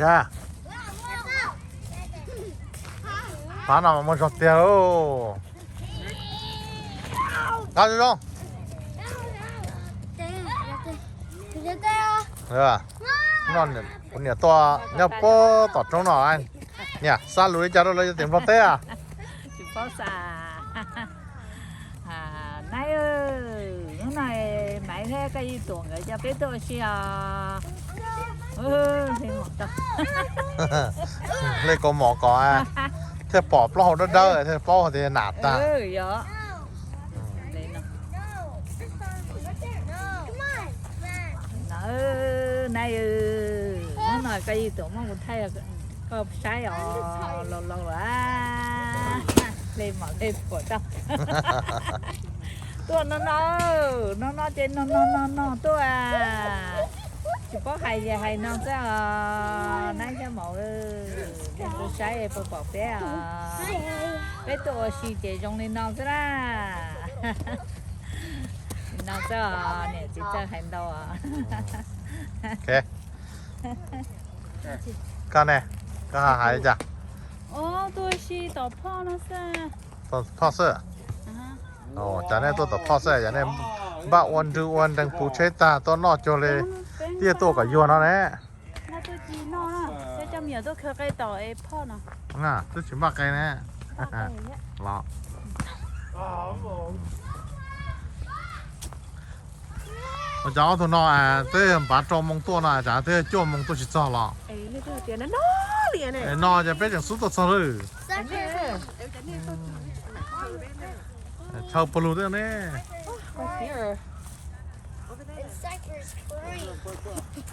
Yog, pab no mas muaj zog tiag lauj. Nqa zoo zoo. Kuv niam tuaj nyob puag tom roob no, niam xa lus li cas rau lawv cov tim Nplog teb a? Tsis paub xav. Nab, hnub no Maiv thiab Koj Yij Tuam nkawd coj peb tuaj ua si os. Hle kaus mom kom thiaj pom plaub hau dawb dawb thiaj paub tias nas tag. Nab, hnub no Koj Yij Tuam muab kuv thaij koj saib os, laus laus lawm. Hle mom hle puam tau. Tuaj no no, no no ces no no no no tuaj. Tsis paub hais ces hais no xwb os. Nab thiab Maiv, nej tus saib puas pom peb os? Peb tuaj ua si ces zoo li no xwb na. Li no xwb os, niam txiv txawj hais ntau os. Koj ne, koj hais li cas? Tuaj ua si tom phoj no xwb. Tom phoj xwb. Cas nej tuaj tom phoj xwb, yog nej npaj ua nrw ua nrees puv tsheb tag tuaj noj cuag li, twb tuaj kom yuag no ne. Noj tuaj ci noj, coj me nyuam tuaj khaws qe tom es phoj no. Twb tsis npaj qe ne. Los, ua cas ob tug no twb npav rau moo tuaj no cas twb cuaj moo tuaj tsis txog los? No ces peb tseem xub tuaj txog lawm. Chaw puag lug thiab ne.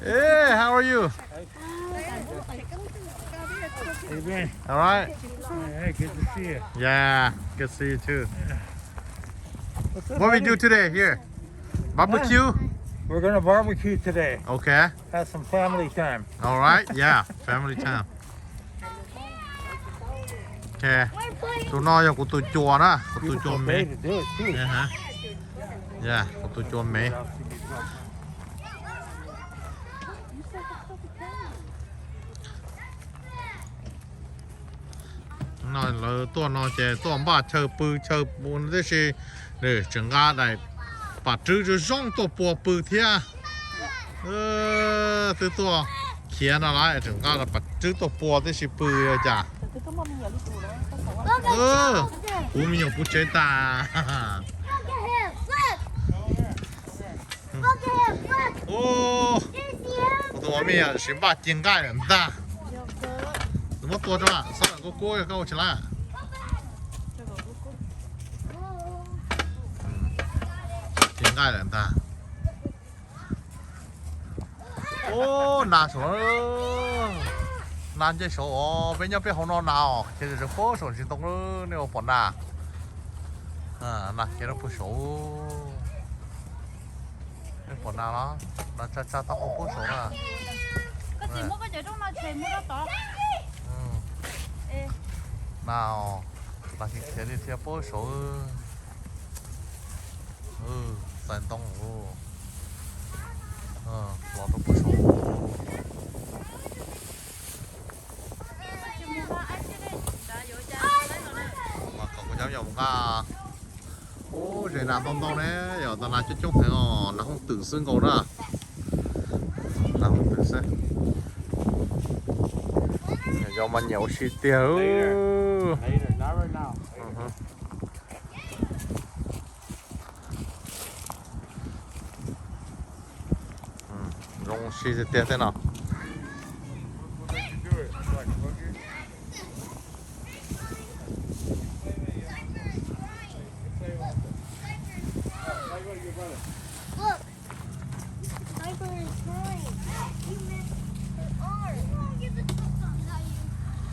Hey, how are you? All right. Hey, good to see you. Yeah, good to see you too. What we do today here? Barbecue? We're gonna barbecue today. Okay. Have some family time. All right, yeah, family time. Ok, tus no yog kuv tus cua na, kuv tus cua me. Kuv tus cua me. No lawv tuaj no ces tuaj npaj chaw pw chaw ua tib si, nws tseem nqa daim pam rwb zoo zoo tuaj pua pw thiab. Twb tuaj khiav no lawm tseem nqa daim pam rwb tuaj pua tib si pw ua cas. Puv me nyuam puv tsev tas. Kuv tus me nyuam sim npaj ci nqaij lawm ntag. Tus muab tua rau, xab lawm kub kub koj ua tsis lawm. Ci nqaij lawm ntag. Ub, nas saum, nas nce saum os, peb nyob peb hauv no nas os, ces tseem pab saum ntsis ntoo, nej ua pom nas. Nas khiav rau puag saum. Nej pom nas los? Nas tsa tsa taub hau puag saum na. Nas, nas khiav khiav li thiab puag saum. Txais ntoo los rau puag saum. Mas kom kuv cov me nyuam mus nqa. Ub, ze nas ntau ntau ne, yog tas nas coob coob heev os, nas hooj twm xwb nkaus na. Nas hooj twm xwb. Yog mas nyiam ua si tiag. Zoo ua si tiag tiag tej no.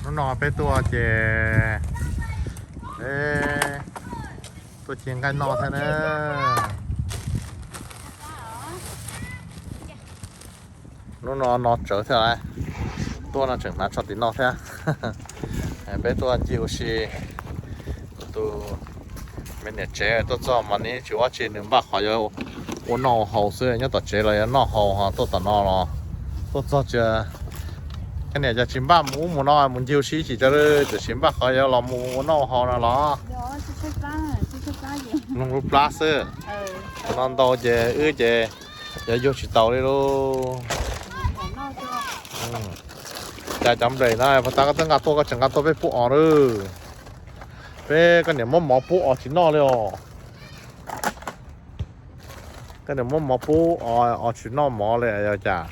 Hnub no peb tuaj ces peb tuaj ci nqaij noj thiab na. Hnub no no tsawv thiab, tuaj no tseem hnav tsho tim no thiab. Peb tuaj ncig ua si, kuv tus me niam tsev tuaj txog mas nws tsis ua tsi, nws npaj qhov yuav ua noj ua haus xwb, nyob tom tsev los yuav noj haus, ho tuaj tom no los tuaj txog tsis Niam, cas tsis npaj mus ub mus no mus ncig ua si tsis tau, tsis npaj qhov yuav los mus ua noj ua haus no los? Mloog lub plab xwb. Tus no ntau ces wb ces yuav yug tsis taus li lauj. Cas cov nplej no puag ta koj twb nqa tuaj, koj tseem nqa tuaj peb pub os lawm. Peb koj niam muab mov pub os tsis noj li os. Koj niam muab mov pub os tsis noj mov li yog cas?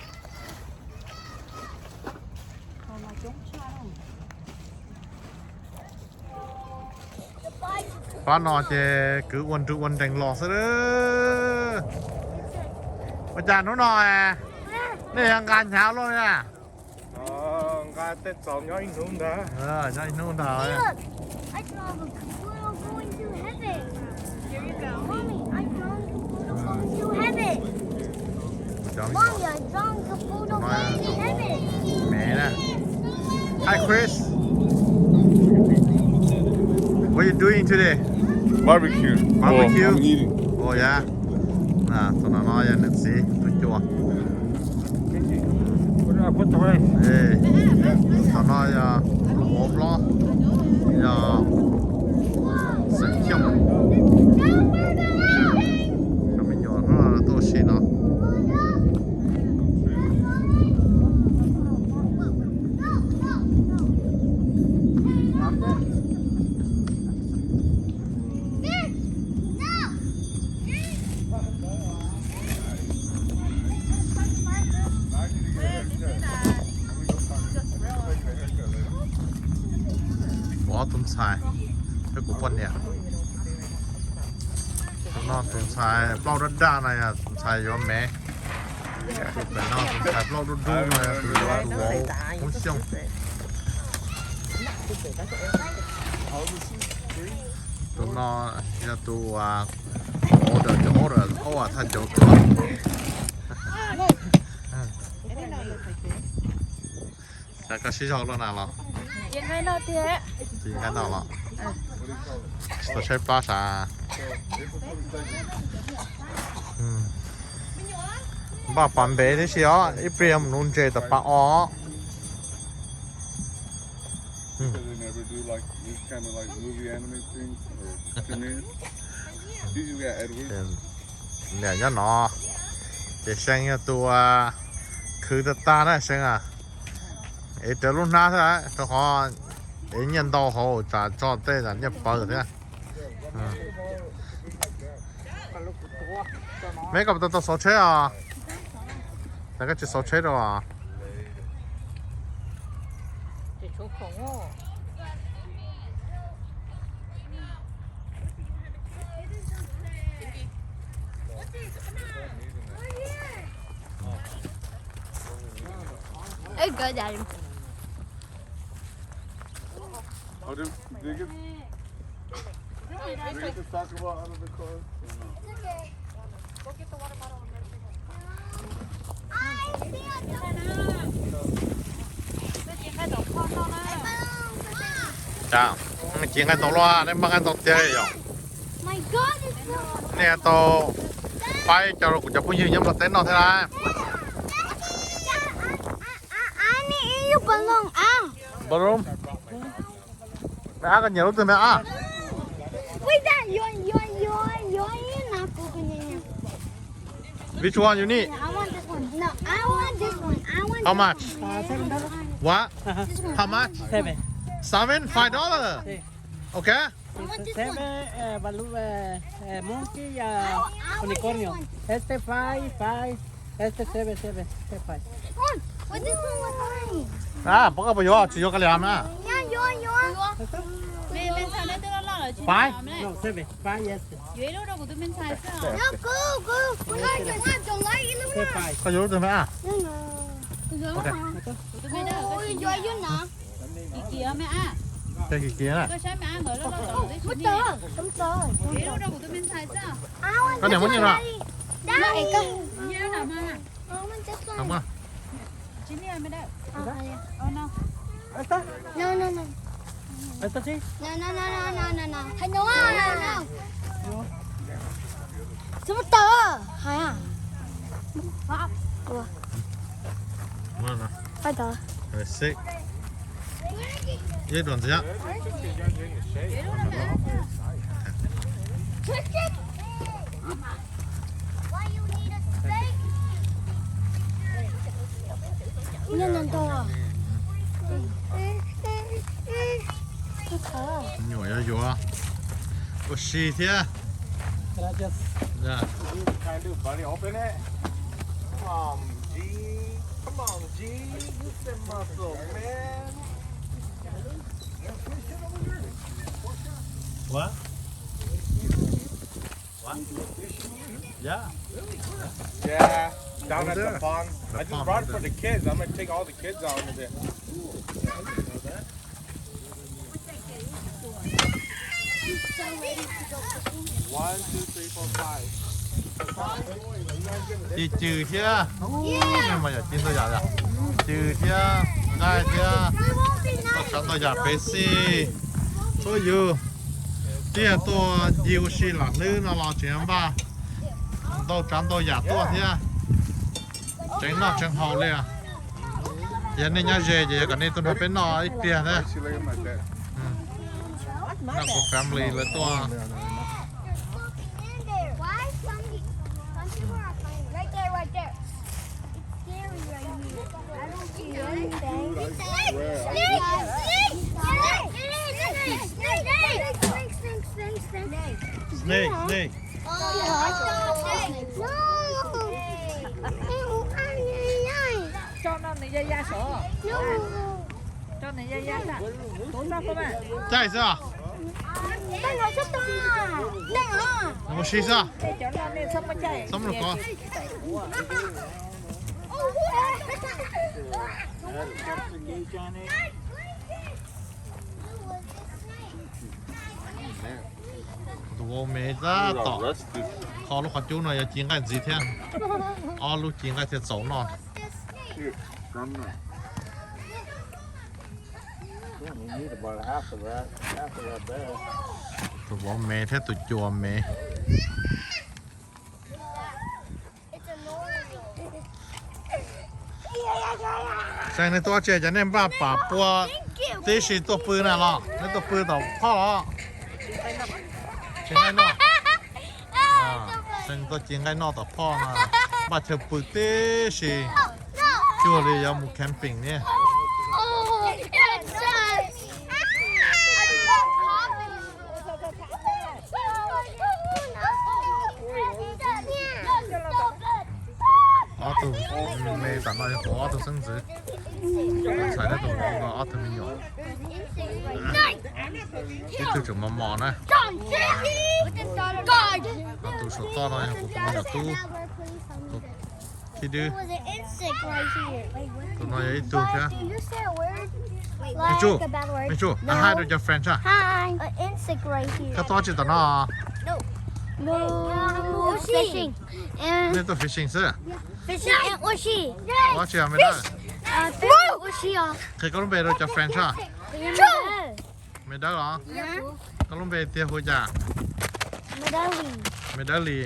Pab no ces kwv ua nrws ua nrees los xwb. Ua cas hnub no nej yog nqa hnyav luaj na? Nqa tej txaus nyob ib hnub ntag. Nyob ib hnub ntag. Hi, Chris. What are you doing today? Barbecue. Barbecue? Oh, I'm eating. Oh, yeah. Tus no no yog niam txiv tub cua. Tus no yog hluas hlob, yog xeem Xyooj. Cov me nyuam no tuaj ua si no. Kuv ob tug ntxhais thiab kuv poj niam. Tus no tus ntxhais plaub daj daj no yog tus ntxhais yuav me. Tus pem no tus ntxhais plaub dub dub no yog tus yuav tus vauv Hmoob Xyooj. Tus no yog tus order, cov order qauj thaj cauv tuaj. Cas koj sib zog luaj na los? Tsis nqaij noj los? Tsis tau tshaib plab sav. Npaj pas npev tib si os, ib pliag mus nuv ntses tom pas os. Niam nyob no, ces See yog tus khwv tag tag na See a. Es raws lub hnab xwb, rau qhov es nyiaj ntau hauv tsam tso tej nyiaj pawv thiab. Meb, koj puas tau tau xauv tsheb os? Cas koj tsis xauv tsheb rau os? Cas, tsis nqaij tau los, nej npaj nqaij tau tiag yom? Nej tau faib cov rau kuv cov phooj ywg nyob Nplog teb noj thiab lauj. Npaj, koj nyiam lub twg me ab? Which one you need? How much? What? How much? Seven. Seven? Five dollar? Okay. Seven, eh, balloon, eh, eh, monkey, uh, unicornio. Este five, five. Este seven, seven, este five. Ah, pab koj puas yuav, tsis yuav koj li me ab. Five? No, seven. Five, yes. Koj yuav lub twg me ab? Okay. Koj kiv kiv na. Koj niam muab nyiaj no. Six. Yeb dua ntxiv. Nyuam yuav yuav ua si thiab. What? What? Yeah. Yeah, down at the pond. I just brought it for the kids. I'm gonna take all the kids out in a bit. One, two, three, four, five. Ci cw thiab. Ub, nej mas yam ci ntau yam, yam ci cw thiab, nqaij thiab, tau tsav ntau yam pes xij. Ub, yus tiag tuaj ncig ua si lam hlwb no los tseem npaj ntau tsav ntau yam tuaj thiab. Tseev noj tseev haus li. Yog nej nyob ze ces yog kom nej tuaj nrog peb noj ib pliag thiab. Noj kuv family lawv tuaj. Snake, snake. Tso no nws ya ya sav. Tso nws ya ya, tuav noj koj mas. Caij xwb os. Mus si xwb. Cov no nej txhob muab caij. Txhob muab kov. Tus vauv me tab tom kho lub qhov cub no yuav ci nqaij ntxiv thiab. Ob lub ci nqaij thiaj txaus noj. Tus vauv me thiab tus cua me. Tseem nej tuaj tsev ces nej npaj pam pua tib si tuaj pw na los nej tuaj pw tom phoj los? Tsis nqaij noj. Tseem tuaj ci nqaij noj tom phoj no, npaj chaw pw tib si, cuag li yuav mus camping ne. Ob tug me tam no yog kuv ob tug xeeb ntxwv. Ntxhais thiab tus vauv no ob tug me nyuam. Ib tug tseem mos mos na. Ho tus saum toj no yog kuv tus me nyuam tub. Tus thib dwb. Tus no yog ib tug thiab. Me tsuj, me tsuj, hais rau cov friend sab. Koj tuaj tsi tom no? Nej tuaj fishing xwb. Ua tsi me dawb? Qhia koj lub npe rau cov friend sab. Me dawb los? Koj lub npe tiag hu cas? Me dawb li.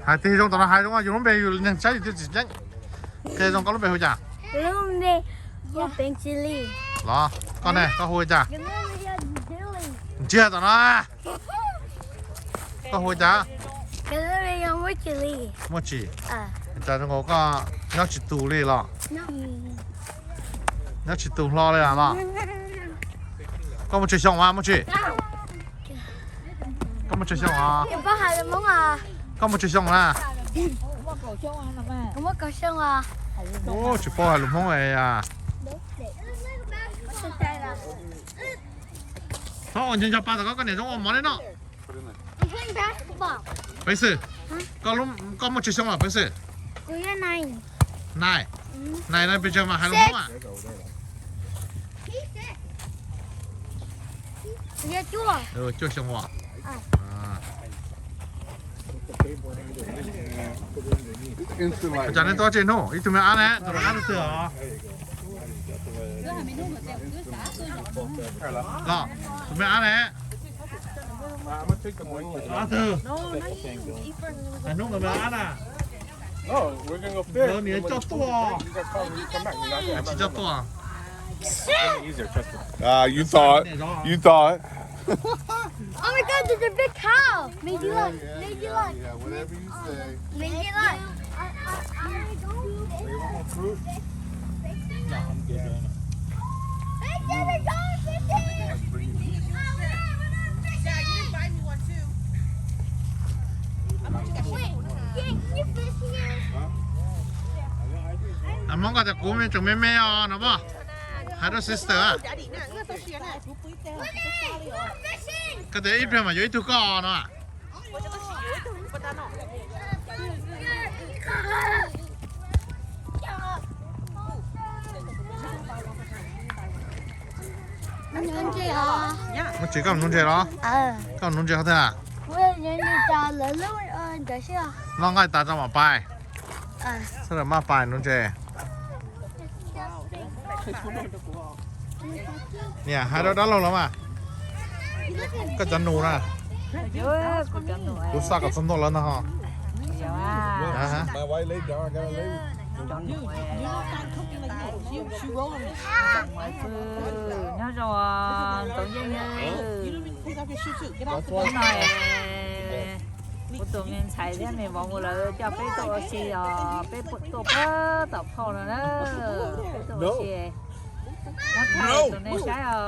Hais tias zoo tom no hais zoo, yus lub npe yus neeg saib yus twb tsis ceeb. Qhia zoo koj lub npe hu cas? Los, koj ne, koj hu cas? Ntsiag tom no. Koj hu cas? Muaj Tsim. Cas zoo nkaus koj nyob tsis tus li los? Nyob tsis tus hlo li los? Koj muaj tsawg xyoo mas Muaj Tsim? Koj muaj tsawg xyoo? Koj muaj tsawg xyoo na? Tsis paub hais lus Hmoob es. Thaub ua nco nco pa tom koj, koj niam zoo ua mov li no. Peev xwm, koj muaj tsawg xyoo lawm Peev xwm? Nine. Nine no pes tsawg mas hais lus Hmoob mas? Cuaj xyoo as. Cas nej tuaj tseg hnub ib tug me ab ne, tus ab twg os? Los, tus me ab ne. Ab, hnub no mas ab na, lawv niam coj tuaj, tsis coj tuaj. You thought, you thought. Oh my God, there's a big cow. Maybe look, maybe look. Maybe look. Hmoob ko tias kuv me tseem me me os no mas. Hais rau sister, koj tias ib pliag mas yuav ib tug koj no. Muab tsis koj mus nuv ntses los? Koj mus nuv ntses qhov twg? Noj nqaij tas tso mam pais. Sawv daws maj pais nuv ntses. Niam hais rau dab laug los mas, koj cov nus na. Kuv xa kom txog ntua lawv ntag ho. Nyob zoo Ntxoov Yeej, hnub no kuv tus me ntxhais thiab me vauv lawv coj peb tuaj ua si os, peb tuaj pab tom phauj no na, peb tuaj ua si. Muab thaij tus nej saib os,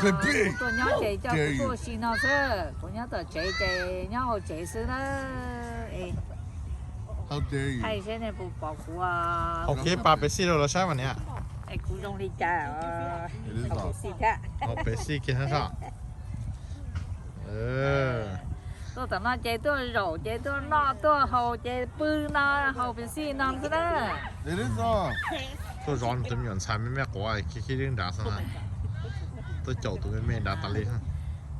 kuv tuaj nyob ces coj kuv tuaj ua si no xwb, kuv nyob tom tsev ces nyob hauv tsev xwb na. Thaij seb nej puas pom kuv. Hauv kev pas pes xij rau lawv saib mas niam. Es kuv zoo li cas os, pes xij thiab. Tuaj tom no ces tuaj zaum ces tuaj noj tuaj haus ces pw no haus pes xij no xwb na. Tuaj zov tus me nyuam ntxhais me me quav khib khib nrad xwb na. Tuaj caum tus me me nrad tas li.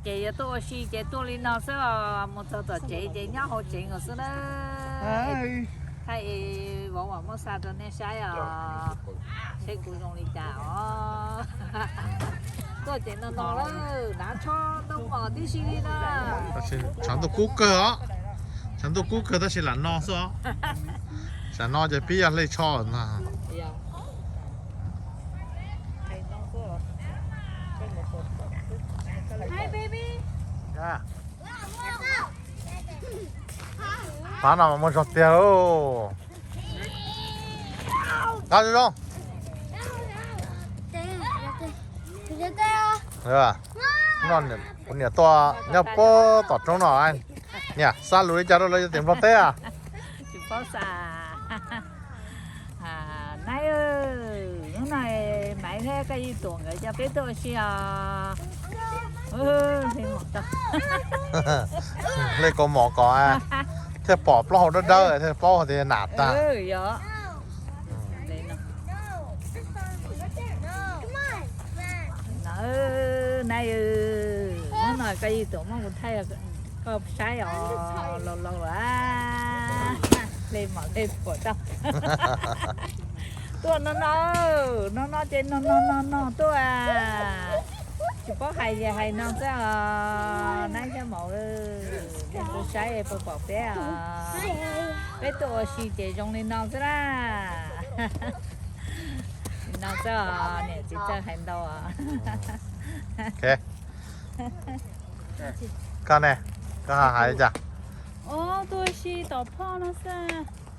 Ces yuav tuaj ua si ces tuaj li no xwb os, mus txog tom tsev ces nyob hauv tsev nkaus xwb na. Thaij vauv mam muab xa rau nej saib os, seb kuv zoo li cas os. Tuaj ces no no lawm, hnav tsho ntoo mos tib si li na. Tshav ntuj kub kawg os, tshav ntuj kub kawg tab sis lam no xwb os. Tsam no ces pib yog hle tsho ntag. Pab no mas muaj zog tiag lauj. Nqa zoo zoo. Kuv niam tuaj nyob puag tom roob no. Niam, xa lus li cas rau lawv cov tias Nplog teb a? Tsis paub xa. Nab, hnub no Maiv thiab Koj Yij Tuam nkawd coj peb tuaj ua si os. Hle kaus mom kom thiaj pom plaub hau dawb dawb thiaj paub hais tias nam tag. Nab, hnub no Koj Yij Tuam muab kuv thaij koj saib os, laus laus lawm. Hle mom hle puam tau. Tuaj no no, no no ces no no no no tuaj. Tsis paub hais ces hais no xwb os, Nab thiab Maiv, nej tuaj saib puas pom peb os. Peb tuaj ua si ces zoo li no xwb na. Li no xwb os, niam txiv txawj hais ntau os. Koj ne, koj hais li cas? Tuaj ua si tom phoj no xwb.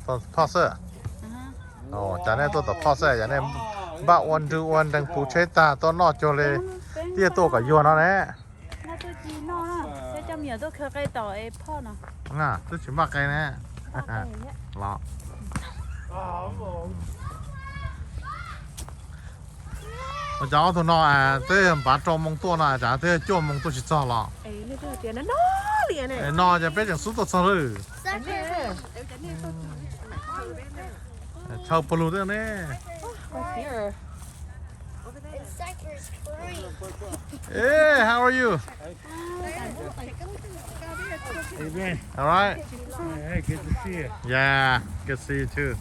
Tom phoj xwb. Cas nej tuaj tom phoj xwb, yog nej npaj ua nrw ua nreeg puv tsheb tag tuaj noj cuag li tiaj tuaj kom yuag no ne. Twb tsis npaj qe ne. Los, ua cas ob tug no twb npav rau moo tuaj no cas twb cuaj moo tuaj tsis txog los? No ces peb tseem xub tuaj txog lawm. Chaw puag lug twb ne. Hey, how are you? All right. Hey, good to see you. Yeah, good to see you too.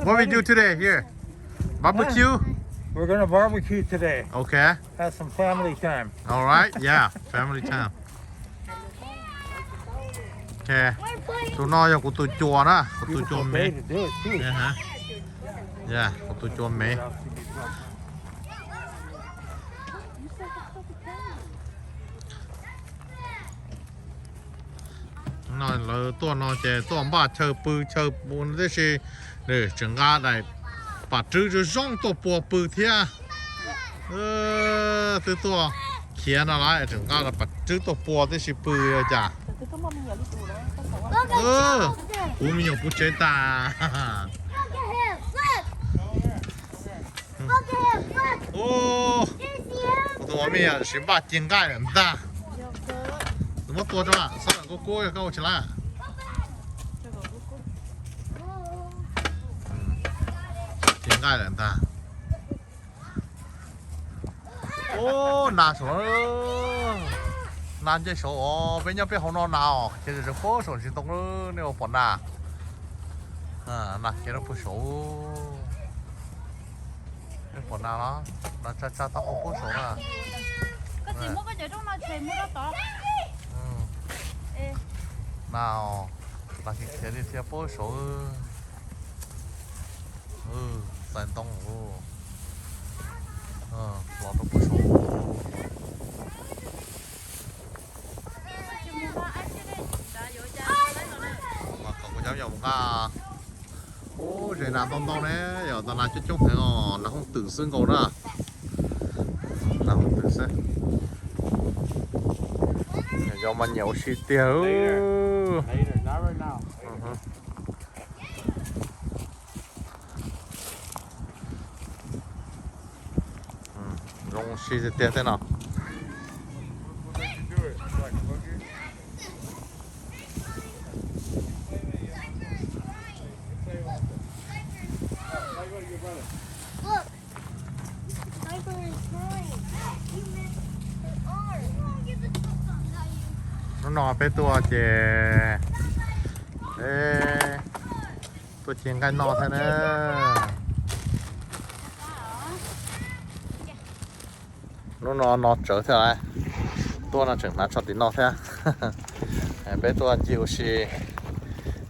What we do today here? Barbecue? We're gonna barbecue today. Okay. Have some family time. All right. Yeah. Family time. Okay. Tus no yog kuv tus cua na, kuv tus cua me. Yeah, kuv tus cua me. No lawv tuaj no ces tuaj npaj chaw pw chaw mus tib si, nws tseem nqa daim pam rwb zoo zoo tuaj pua pw thiab. Twb tuaj khiav no lawm tseem nqa daim pam rwb tuaj pua tib si pw ua cas. Kuv me nyuam puv tsev tas. Kuv tus me nyuam sim npaj ci nqaij lawm ntag. Nws muab tua rau, xab lawm kub kub koj ua tsis lawm. Ci nqaij lawm ntag. Ub, nas saum, nas nce saum os, peb nyob peb hauv no nas os, ces tseem pab saum ntsis ntoo, nej ua pom nas. Nas khiav rau pem saud. Nej pom nas los? Nas tsa tsa taub hau pem saud na. Nas, nas khiav khiav li thiab pem saud. Txais ntoo, los rau pem saud. Mas kom kuv cov me nyuam mus nqa. Ub, ze nas ntau ntau ne, yog tas nas coob coob heev os, nas hooj twm xwb nkaus na. Nas hooj twm xwb. Yog mas nyiam ua si tiag. Zoo ua si tiag tiag tej no. Hnub no peb tuaj ces peb tuaj ci nqaij noj thiab na. Hnub no no tsawv thiab, tuaj no tseem hnav tsho tim no thiab. Peb tuaj ncig ua si,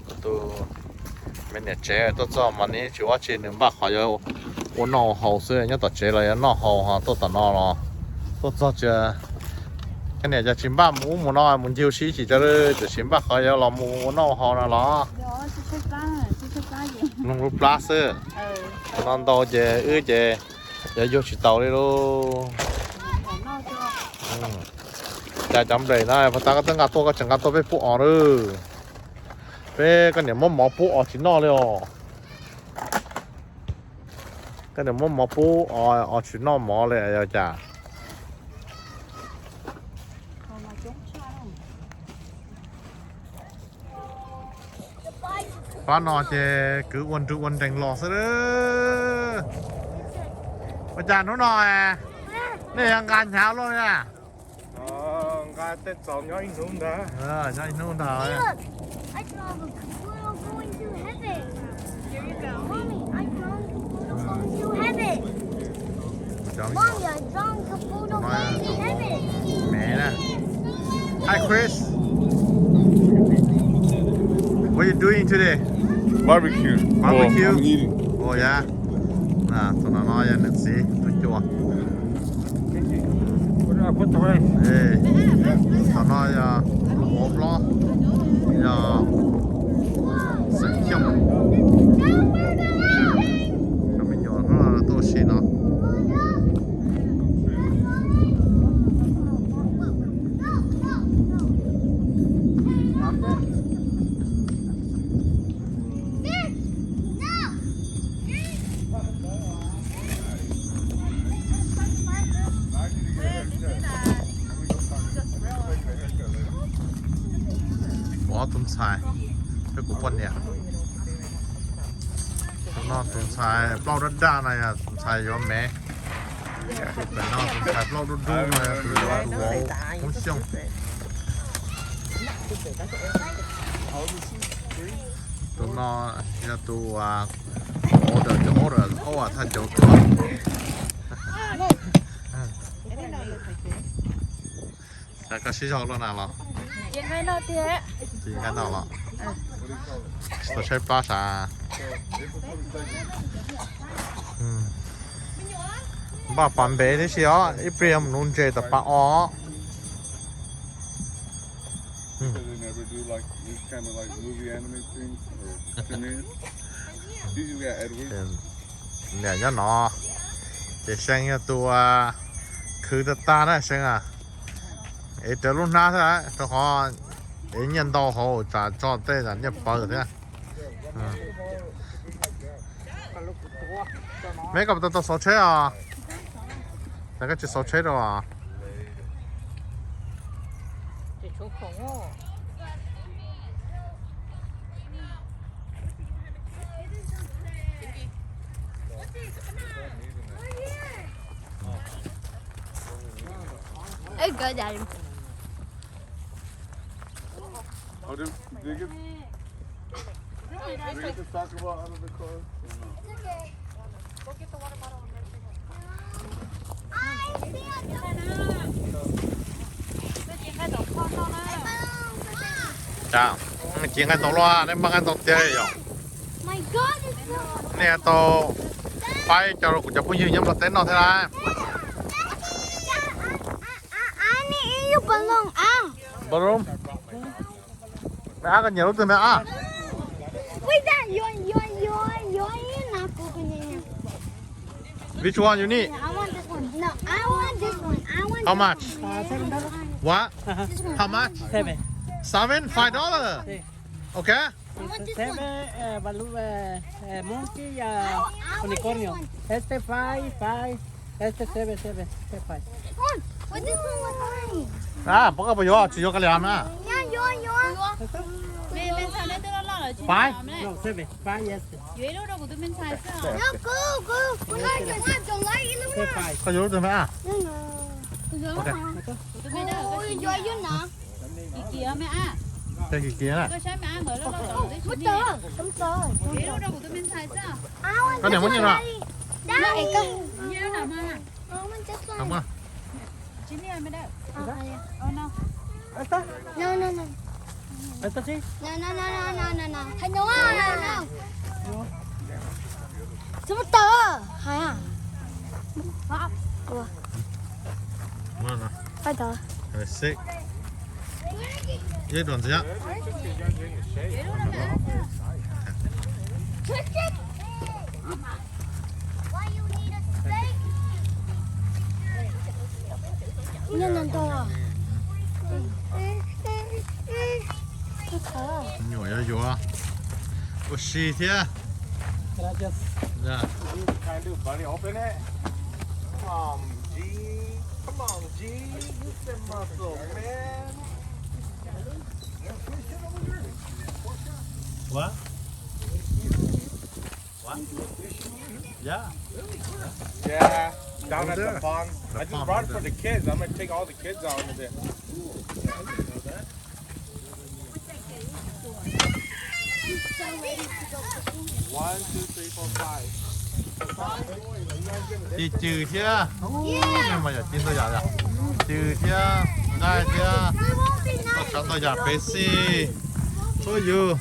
kuv tus me niam tsev tuaj txog mas nws tsis ua tsi, nws npaj qhov yuav ua noj ua haus xwb, nyob tom tsev los yuav noj haus ho tuaj tom no los tuaj txog tsis, koj niam cas tsis npaj mus ub mus no mus ncig ua si chim tso, tiam sis npaj qhov yuav los mus ua noj ua haus no los. Mloog lub plab xwb. Tus no ntau ces wb ces yuav yug tsis taus li lauj. Cas cov nplaim no puag ta koj twb nqa tuaj, koj tseem nqa tuaj peb pub os lawm. Peb koj niam muab mov pub os tsis noj li os. Koj niam muab mov pub os, os tsis noj mov li yog cas? Pab no ces kwv ua nrug ua nrees los xwb. Ua cas hnub no nej yuav nqa hnyav luaj na? Nqa tej txaus nyob ib hnub ntag. Nyob ib hnub ntag. Hi, Chris. What are you doing today? Barbecue. Barbecue? Oh, I'm eating. Oh, yeah. Tus no no yog niam txiv tus cua. Tus no yog tus hauv hlob, yog xeem Xyooj. Cov me nyuam no tuaj ua si no. Kuv ob tug ntxhais thiab kuv poj niam. Tus no tus ntxhais plaub daj daj no yog tus ntxhais yuav me. Tus pem no tus ntxhais plaub dub dub no yog tus yuav tus vauv Hmoob Xyooj. Tus no yog tus older, cov older, thaj caum tuaj. Cas koj sib zog luaj na los? Ces nqaij noj los? Tsis tau tshaib plab sav. Npaj pas npev tib si os, ib pliag mus nuv ntses tom pas os. Niam nyob no, ces See yog tus khwv tag tag na See a. Es raws lub hnab thiab, rau qhov es nyiaj ntau hauv tsam tso tej nyiaj pawv thiab. Me koj puas tau tau xauv tsheb os? Cas koj tsis xauv tsheb rau? Cas, nws ci nqaij ntau luaj, nej npaj nqaij ntau tiag yom. Nej tau faib cov rau kuv cov phooj ywg nyob Nplog teb noj thiab lauj. Balloon. Me ab, koj nyiam lub twg me ab? Which one you need? How much? What? How much? Seven. Seven? Five dollar? Okay. Seven, eh, balloon, eh, eh, monkey y unicornio. Este five, five. Este seven, seven, este five. Ah, pab koj puas yuav, tsis yuav kav liam na. Five? No, seven. Five, yes. Este five. Koj yuav lub twg me ab? Okay. Tag kis kiag na. Koj niam muab nyiaj no. Txhob tawm hais. Ua, ua tau. Ib dua ntxiv. Nyob no ntau. Nyuam yuav yuav ua si thiab. What? What? Yeah. Yeah, down at the pond. I just brought it for the kids. I'm gonna take all the kids out in a bit. One, two, three, four, five. Ci cw thiab. Ub, nej mas yam ci ntau yam, yam cw thiab, nqaij thiab, tau tsav ntau yam pem xij. Ub yus,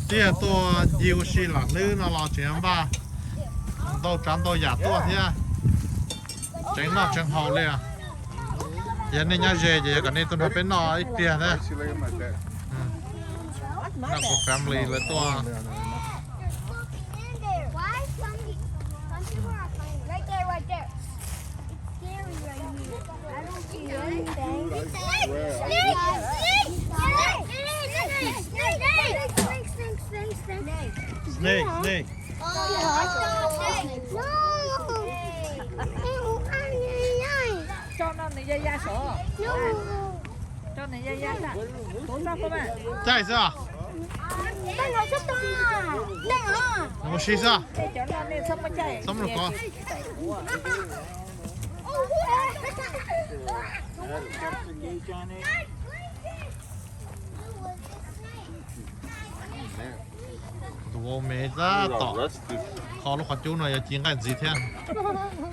tiag tuaj ncig ua si lam hlwb no los tseem npaj ntau tsav ntau yam tuaj thiab. Tseev noj tseev haus li. Yog nej nyob ze ces yog kom nej tuaj nrog peb noj ib pliag thiab. Noj kuv family lawv tuaj. Snake, snake. Tso no nws ya ya saum. Tso nws ya ya saum. Caij xwb. Mus si xwb. Txhob mus ko. Tus vauv me tab tom kho lub qhov cub no yog ci nqaij ntxiv thiab.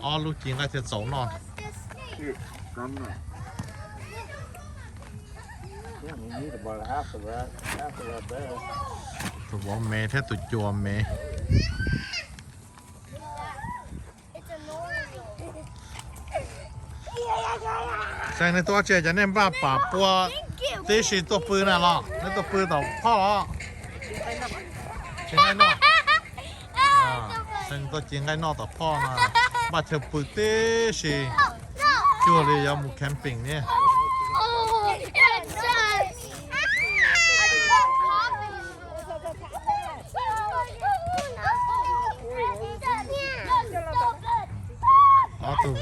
Ob lub ci nqaij thiaj txaus noj. Tus vauv me thiab tus cua me. Xyov nej tuaj tsi, cov nej npaj pam pua tib si tuaj pw na los nej tuaj pw tom phoj los? Tsis nqaij noj. Xyov tuaj ci nqaij noj tom phoj no, npaj chaw pw tib si. Cuag li yuav mus camping ne. Ob tug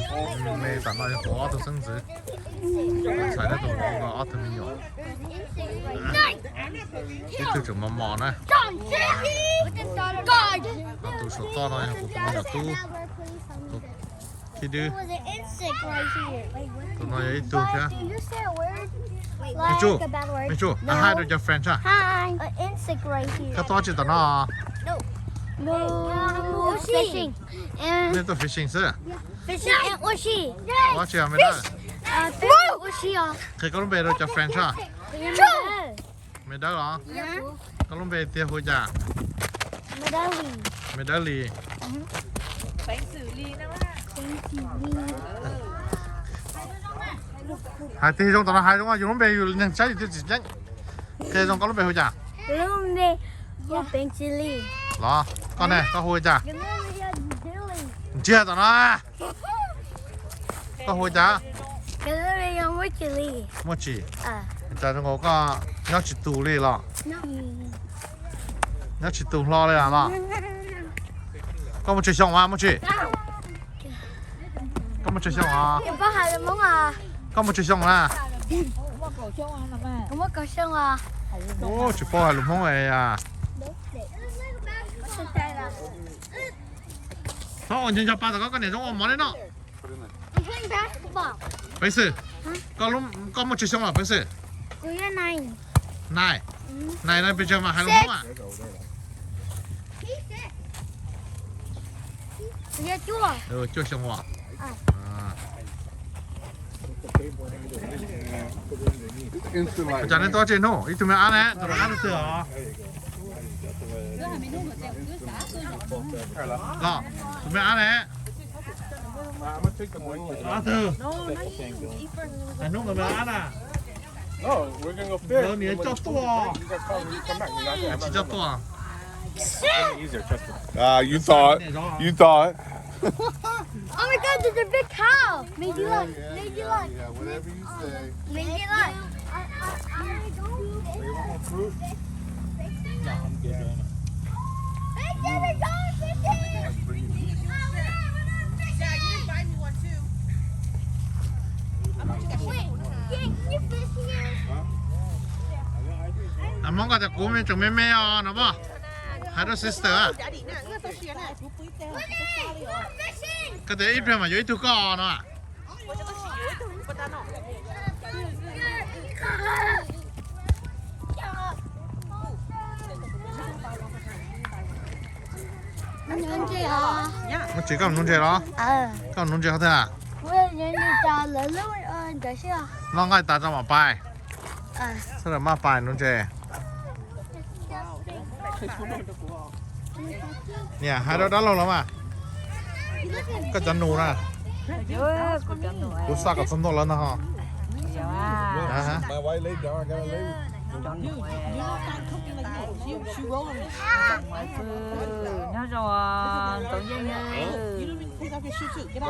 me tam no yog kuv ob tug xeeb ntxwv, tus ntxhais thiab tus vauv nkawd ob tug me nyuam. Ib tug tseem mos mos na. Tus saum toj no yog kuv tus me nyuam tub, tus khib dwb. Tus no yog ib tug thiab. Me tsuj, me tsuj, hais rau cov friend seb. Koj tuaj tsi tom no? Nej tuaj fishing xwb? Ua tsi me dawb? Qhia koj lub npe rau cov friend seb. Me dawb los? Koj lub npe tiag hu cas? Me dawb li. Hais tias zoo tom no, hais zoo, yus lub npe yus neeg saib yus twb tsis ceeb. Qhia zoo, koj lub npe hu cas? Los, koj ne, koj hu cas? Ntsiag tom no. Koj hu cas? Muaj Tsim. Cas zoo nkaus koj nyob tsis tus li los? Nyob tsis tus hlo li los? Koj muaj tsawg xyoo mas Muaj Tsim? Koj muaj tsawg xyoo os? Koj muaj tsawg xyoo na? Tsis paub hais lus Hmoob es. Txhob ua nco nco pa tom koj, koj niam zoo ua mov li no. Peev xwm, koj muaj tsawg xyoo los Peev xwm? Nine. Nine no pes tsawg mas hais lus Hmoob mas? Cuaj xyoo as. Cas nej tuaj tsev hnub, ib tug me ab ne, tus me ab tus twg os? Los, tus me ab ne. Ab twg? Hnub ntawd me ab na. Nkawd niam coj tuaj. Tsis coj tuaj. You thought, you thought. Oh my God, there's a big cow. Maybe look, maybe look. Maybe look. Hmoob koj tias kuv me tseem me me os no mas. Hais rau sister. Koj tias ib pliag mas yuav ib tug koj no. Muaj Tsim, koj nuv ntses los? Koj nuv ntses qhov twg? Noj nqaij tas tso mam pais. Sawv daws maj pais nuv ntses. Niam, hais rau dab laug los mas. Koj cov nus na. Kuv xa kom txog ntua lawv ntag ho. Nyob zoo, Ntxoov Yeej.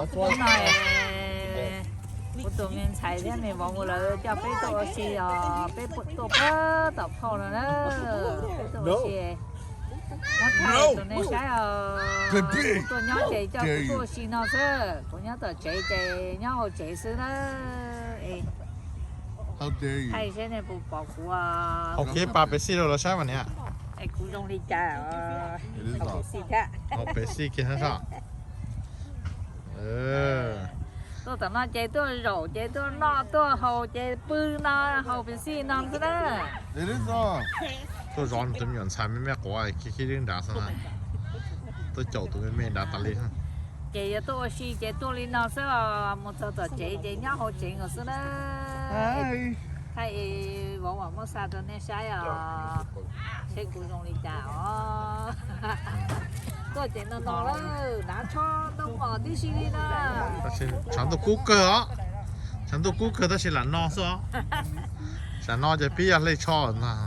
Hnub no kuv tus me ntxhais thiab me vauv lawv coj peb tuaj ua si os, peb tuaj pab tom phauj no na. Peb tuaj ua si, muab thaij tus nej saib os. Kuv tuaj nyob ces coj kuv tuaj ua si no xwb, kuv nyob tom tsev ces nyob hauv tsev xwb na. Thaij seb nej puas pom kuv. Hauv kev pas pes xij rau lawv saib mas niam. Es kuv zoo li cas os? Hauv pes xij thiab. Hauv pes xij kiag saib. Tuaj tom no ces tuaj zaum ces tuaj noj tuaj haus ces pw no haus pes xij no xwb na. Tuaj zov tus me nyuam ntxhais me me quav khib khib dib nrad xwb na. Tuaj caum tus me me nrad tas li xwb. Ces yog tuaj ua si ces tuaj li no xwb os, mus txog tom tsev ces nyob hauv tsev nkaus xwb na. Thaij vauv mam muab xa rau nej saib os, seb kuv zoo li cas os. Tuaj ces no no lawm, hnav tsho ntoo mos tib si li na. Tshav ntuj kub kawg os, tshav ntuj kub kawg tab sis lam no xwb os. Tsam no ces pib yog hle tsho ntag.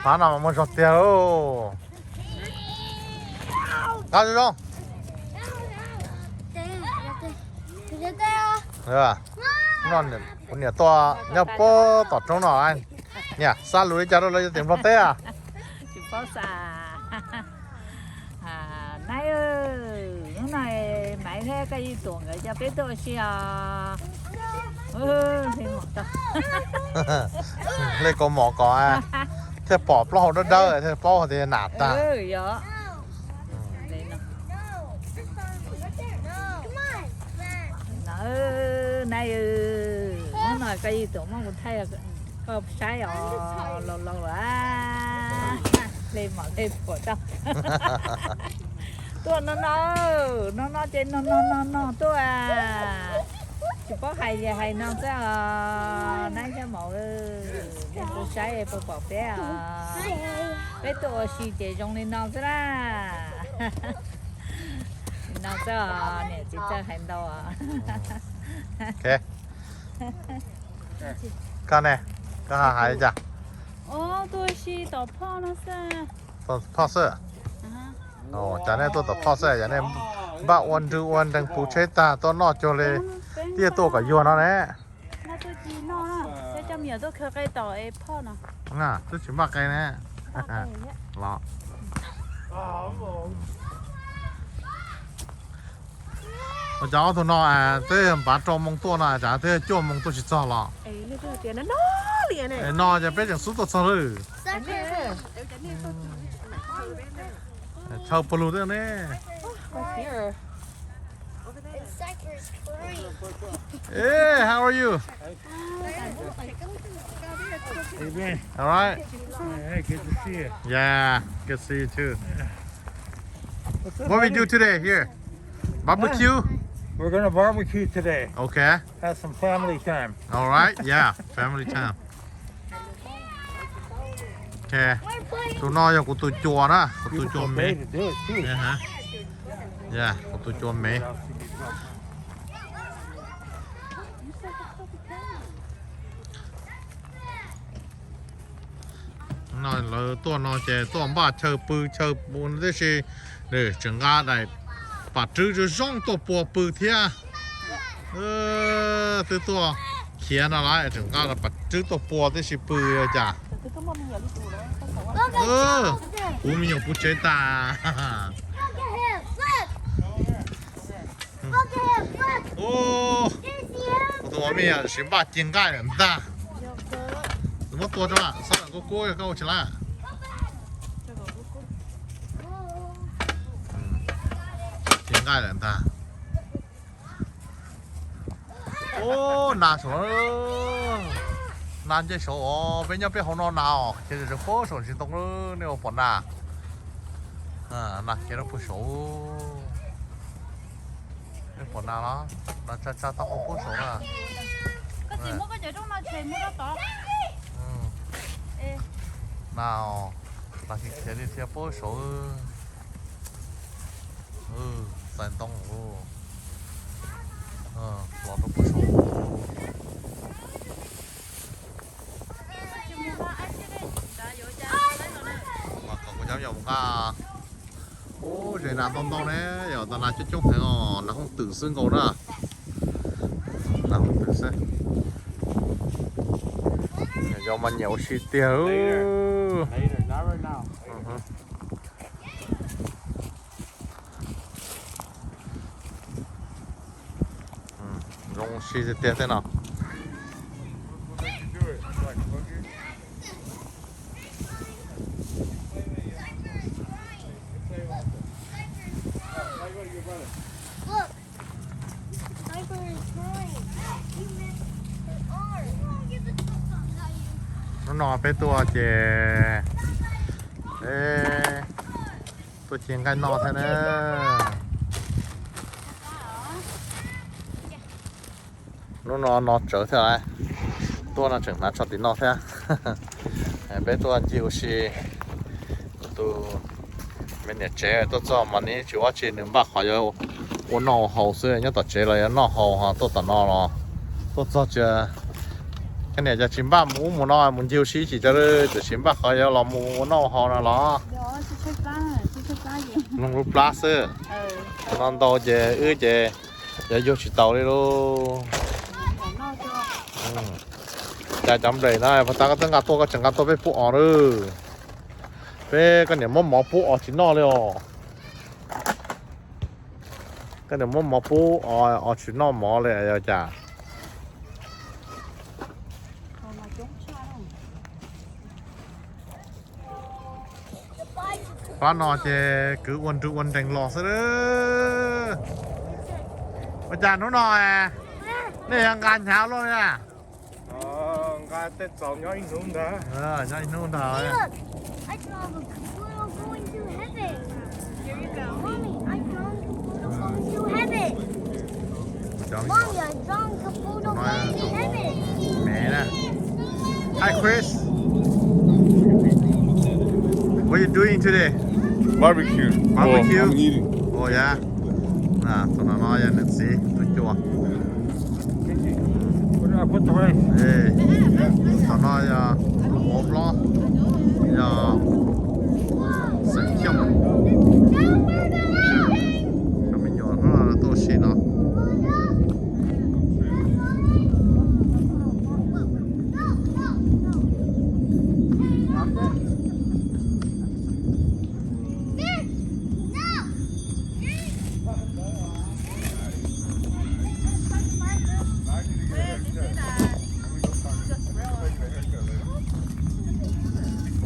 Pab no mas muaj zog tiag lauj. Qab zoo zoo. Kuv niam tuaj nyob puag tom roob no, niam xav lus li cas rau lawv cov tim Nplog teb a? Tsis paub xav. Nab, hnub no Maiv thiab Koj Yij Tuam nkawd coj peb tuaj ua si os. Hle kaus mom kom thiaj pom plaub hau dawb dawb thiaj paub tias nas tag. Nab, hnub no Koj Yij Tuam muab kuv thaij koj saib os, laus laus lawm. Hle mom hle thuam tau. Tuaj no no, no no ces no no no no tuaj. Tsis paub hais li hais no xwb os, Nab thiab Maiv, nej kuj saib puas pom peb os. Peb tuaj ua si ces zoo li no xwb na. Li no xwb os, niam txiv txawj hais ntau os. Koj ne, koj hais li cas? Tuaj ua si tom phoj no xwb. Tom phoj xwb? Cas nej tuaj tom phoj xwb, yog nej npaj ua nrw ua nreeg puv tsheb tag tuaj noj cuag li, twb tuaj kom yuag no ne. Twb tsis npaj qe ne. Los. Ua cas ob tug no twb npav rau moo tuaj no, cas twb cuaj moo tuaj tsis txog los? No ces peb tseem xub tuaj txog lawm. Chaw puag lug thiab ne. Hey, how are you? All right. Hey, good to see you. Yeah, good to see you too. What we do today here? Barbecue? We're gonna barbecue today. Okay. Have some family time. All right, yeah, family time. Tus no yog kuv tus cuas na, kuv tus cuas me. Kuv tus cuas me. No lawv tuaj no ces tuaj npaj chaw pw chaw ua tib si, tseem nqa daim pam rwb zoo zoo tuaj pua pw thiab. Twb tuaj khiav no lawm tseem nqa daim pam rwb tuaj pua tib si pw ua cas. Kuv me nyuam puv tsev tas. Kuv tus me nyuam siv npaj ci nqaij lawm ntag. Muab tua rau, xob lawm kub kub koj ua tsis lawm. Ci nqaij lawm ntag. Ub, nas saud, nas nce saud os, peb nyob peb hauv no nas os, khiav tseem puag saum ntsis ntoo, nej ua pom nas, nas khiav rau puag saud. Nej pom nas los? Nas tsa tsa tau hauv puag saud na. Nas, nas khiav khiav li thiab puag saud. Txais ntoo los rau puag saud. Mas kom kuv cov me nyuam mus nqa. Ub, ze nas ntau ntau ne, yog tas nas coob coob heev os, nas hooj twm xwb nkaus na. Nas hooj twm xwb. Yog mas nyiam ua si tiag. Zoo ua si tiag tiag tej no. Look, Sniper is crying. He missed her. Hnub no peb tuaj ces peb tuaj ci nqaij noj thiab na. Hnub no no tsawv thiab, tuaj no tseem hnav tsho tim no thiab. Peb tuaj ncig ua si, tus me niam tsev tuaj txog mas nws tsis ua tsi, nws npaj qhov yuav ua noj ua haus xwb, nyob tom tsev los yuav noj haus ho tuaj tom no los tuaj txog tsis, koj niam cas tsis npaj mus ub mus no mus ncig ua si tsis tau, tiam sis npaj qhov yuav los mus ua noj ua haus no los mloog lub plab xwb. Tus no ntau ces wb ces yuav yug tsis taus li lauj. Cas cov nplej no puag ta koj twb nqa tuaj, koj tseem nqa tuaj peb pub os lawm. Peb koj niam muab mov pub os tsis noj li os. Koj niam muab mov pub os, os tsis noj mov li yog cas? Pab no ces kwv ua nrws ua nrees los xwb. Ua cas hnub no nej yuav nqa hnyav luaj li? Nqa tej txaus nyob ib hnub ntag. Nyob ib hnub ntag. Hi Chris, what are you doing today? Barbecue. Barbecue? Oh, I'm eating. Oh yeah. Tus no no yog niam txiv tus cuab. Tus no yog tus hlob, yog xeem Xyooj. Cov me nyuam no tuaj si no.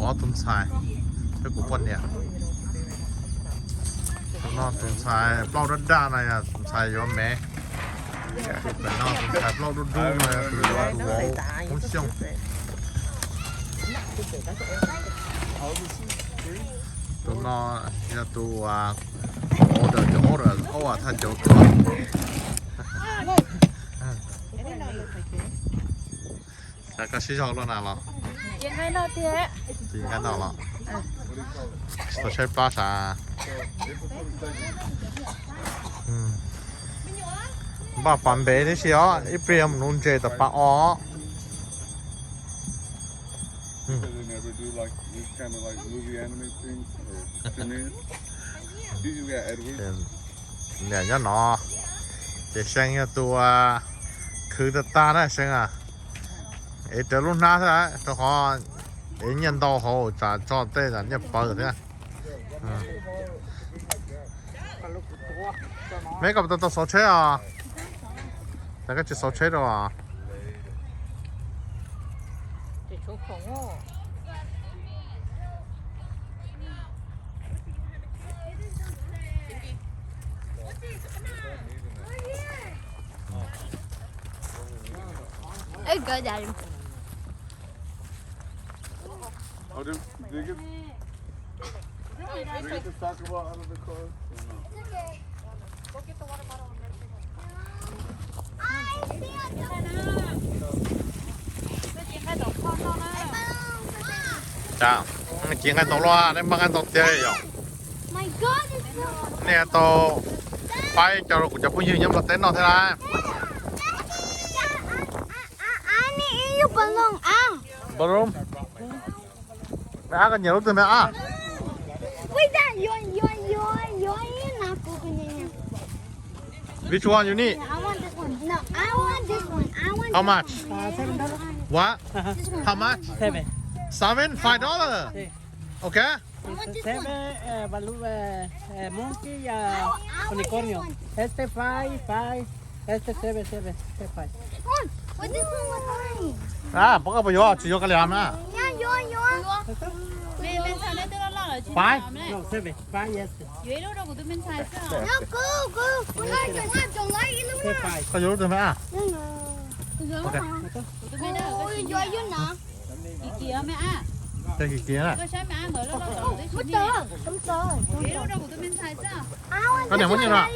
Ua ob tug ntxhais, peb kuv poj niam. Tus no tus ntxhais plaub daj daj no yog tus ntxhais yuav me. Tus pem no tus ntxhais plaub dub dub no yog tus yuav tus vauv Hmoob Xyooj. Tus no yog tus older, cov older, ob thaj cov tuaj. Koj sib zog luaj na los? Ci nqaij noj los? Tsis tau saib plab sav. Npaj pas npe tib si os, ib pliag mus nuv ntses tom pas os. Niam nyob no, ces See yog tus khwv tag tag na See a. Es raws lub hnab thiab, rau qhov es nyiaj ntau hauv tsam tso tej nyiaj pawv thiab. Me koj puas tau tau xauv tsheb os? Cas koj tsis xauv tsheb rau os? Cas, ci nqaij ntau luaj, nej npaj nqaij ntau tiag yom? Nej tau faib coj rau kuv cov phooj ywg nyob Nplog teb noj thiab lauj. Balloon. Me ab, koj nyiam lub twg me ab? Which one you need? How much? What? How much? Seven. Seven? Five dollar? Okay. Seven, eh, balloon, eh, eh, monkey, eh, unicornio. Este five, five, este seven, seven, este five. Ah, pab koj puas yuav, tsis yuav koj li na. Five? No, seven, five, yes. Este five. Koj yuav lub twg me ab? Ua, ua, ua no. Kis kiag na. Koj niam muab nyiaj los?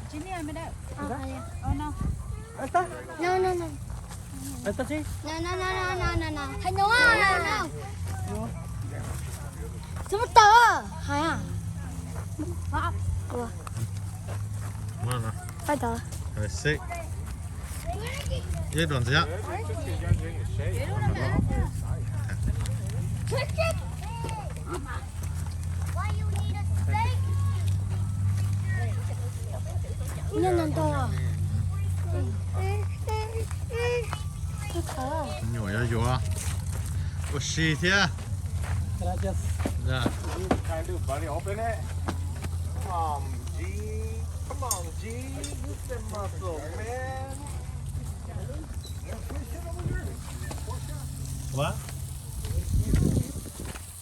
Tsis nyiaj me dawb. No, no, no. No, no, no, no, no, no, no. Hais no, no, no. Txhob muab taw, hais a. Ua. Hais taw. Ib dua ntxiv. Nyob no ntau. Nyuam yuav yuav ua si thiab. What?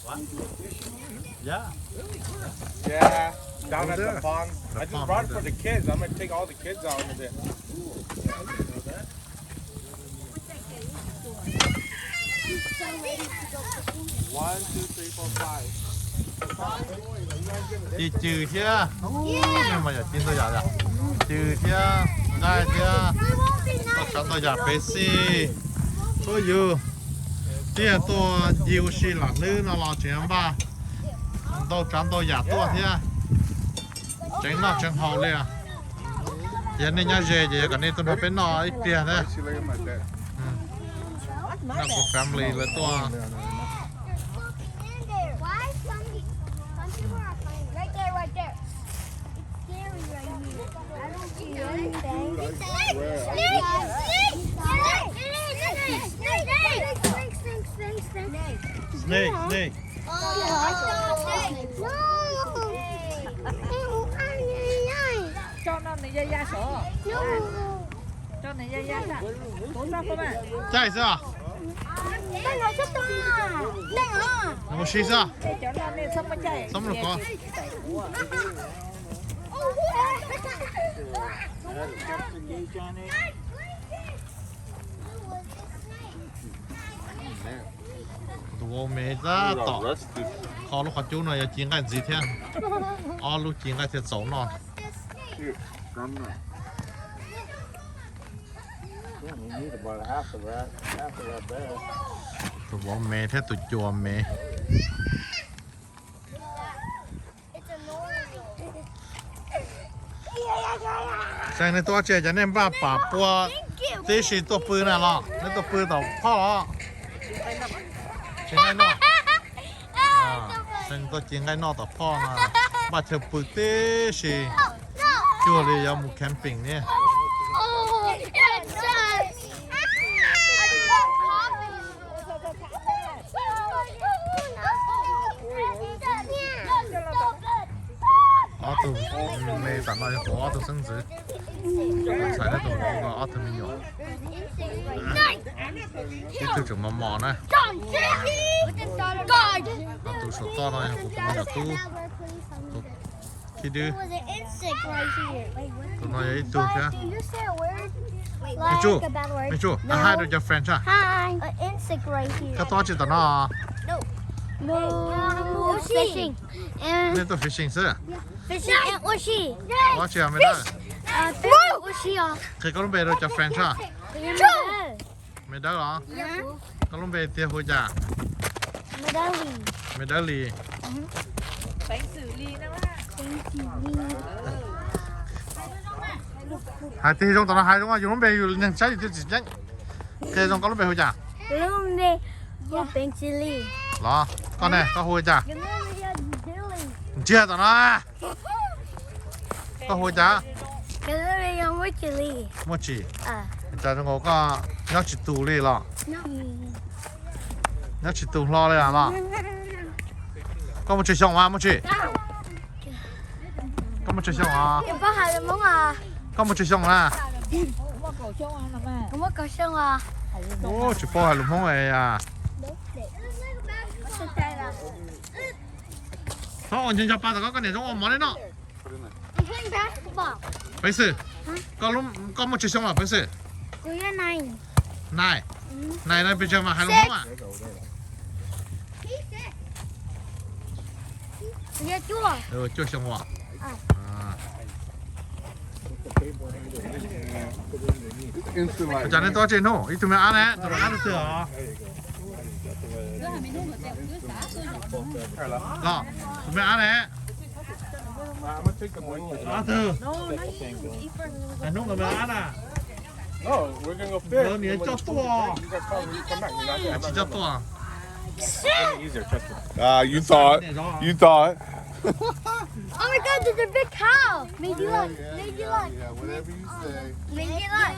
What? Yeah. Yeah, down at the pond. I just brought it for the kids. I'm gonna take all the kids out in a bit. One, two, three, four, five. Ci cw thiab. Ub, nej mas yam ci ntau yam yom. Cw thiab, nqaij thiab. Tau tsav ntau yam pes xij. Ub yus, twb yog tuaj ncig ua si lam hlwb no los tseem npaj ntau tsav ntau yam tuaj thiab. Tseev noj tseev haus li. Yog nej nyob ze ces yog kom nej tuaj nrog peb noj ib pliag thiab. Noj kuv family lawv tuaj. Snake, snake. Tso no nws ya ya saum. Tso nws ya ya saum. Tuav tso koj mas. Caij xwb os. Nws ua si xwb os. Cov no nej txhob muaj caij. Txhob muaj lus kov. Tus vauv me tab tom kho lub qhov cub no yog ci nqaij ntxiv thiab. Ob lub ci nqaij thiaj txaus noj. Tus vauv me thiab tus cua me. Xeeb, nej tuaj tsi cas nej npaj pam pua tib si tuaj pw na los nej tuaj pw tom phoj los? Tsis nqaij noj. Xeeb tuaj ci nqaij noj tom phoj no, npaj chaw pw tib si, cuag li yuav mus camping ne. Ob tug me tam no yog kuv ob tug xeeb ntxwv, kuv ntxhais thiab tus vauv nkawd ob tug me nyuam. Ib tug tseem mos mos na. Ho tus saum toj no yog kuv tus me nyuam tub, tus khib dwb. Tus no yog ib tug thiab. Me tsuj, me tsuj, hais rau cov friend tso. Koj tuaj tsi tom no? Nej tuaj fishing xwb? Ua tsi me dawb? Qhia koj lub npe rau cov friend tso. Me dawb los? Koj lub npe tiag hu cas? Me dawb Lis. Hais tiag zoo tom no, hais zoo yus lub npe yus neeg saib yus twb tsis ceeb. Qhia zoo koj lub npe hu cas? Los, koj ne, koj hu cas? Ntsiag tom no. Koj hu cas? Muaj Tsim. Cas zoo nkaus koj nyob tsis tus li los? Nyob tsis tus hlo li los? Koj muaj tsawg xyoo mas Muaj Tsim? Koj muaj tsawg xyoo os? Koj muaj tsawg xyoo na? Ub, tsis paub hais lus Hmoob es. Txhob ua ncho ncho pa tom koj, koj niam zoo ua mov li no. Peev Xwm, koj muaj tsawg xyoo lawm Peev Xwm? Nine. Nine no pes tsawg mas hais lus Hmoob a? Cuaj xyoo as. Cas nej tuaj tseg hnub, ib tug me ab ne, tus me ab tus twg os? Los, tus me ab ne. Ab twg? Hais hnub ntawd me ab na. Nkawd niam coj tuaj. Tsis coj tuaj. You thought, you thought. Oh my God, there's a big cow. Maybe look, maybe look. Maybe look.